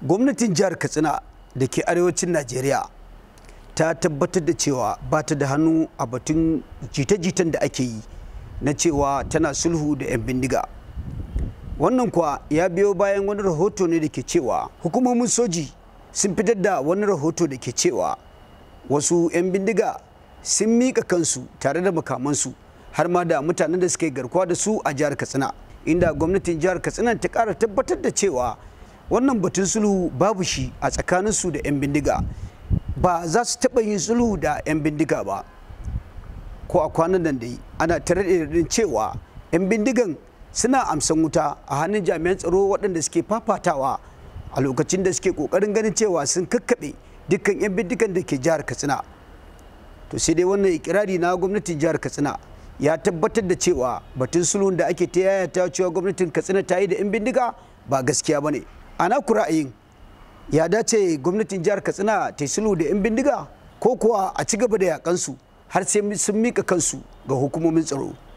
Gwamnatin jihar Katsina da ke arewacin Najeriya ta tabbatar da cewa ba ta da hannu a batun jita-jitan da ake yi na cewa tana sulhu da 'yan bindiga. Wannan kuwa ya biyo bayan wani rahoto ne da ke cewa hukumomin soji sun fitar da wani rahoto da ke cewa wasu 'yan bindiga sun miƙa kansu tare da makamansu, har ma da mutanen da suka yi garkuwa da su a jihar Katsina, inda gwamnatin jihar Katsina ta ƙara tabbatar da cewa wannan batun sulhu babu shi a tsakaninsu da 'yan bindiga. Ba za su taɓa yin sulhu da 'yan bindiga ba. Ko a kwanan nan dai ana ta raɗe cewa 'yan bindigan suna amsan wuta a hannun jami'an tsaro waɗanda suke fafatawa a lokacin da suke ƙoƙarin ganin cewa sun kakkaɓe dukkan 'yan bindigan da ke jihar Katsina. To sai dai wannan ikirari na gwamnatin jihar Katsina ya tabbatar da cewa batun sulhun da ake ta yayata cewa gwamnatin Katsina ta yi da 'yan bindiga ba gaskiya ba ne. A naku ra'ayin, ya dace gwamnatin jihar Katsina ta yi sulhu da 'yan bindiga, ko kuwa a ci gaba da yakansu har sai sun mika kansu ga hukumomin tsaro?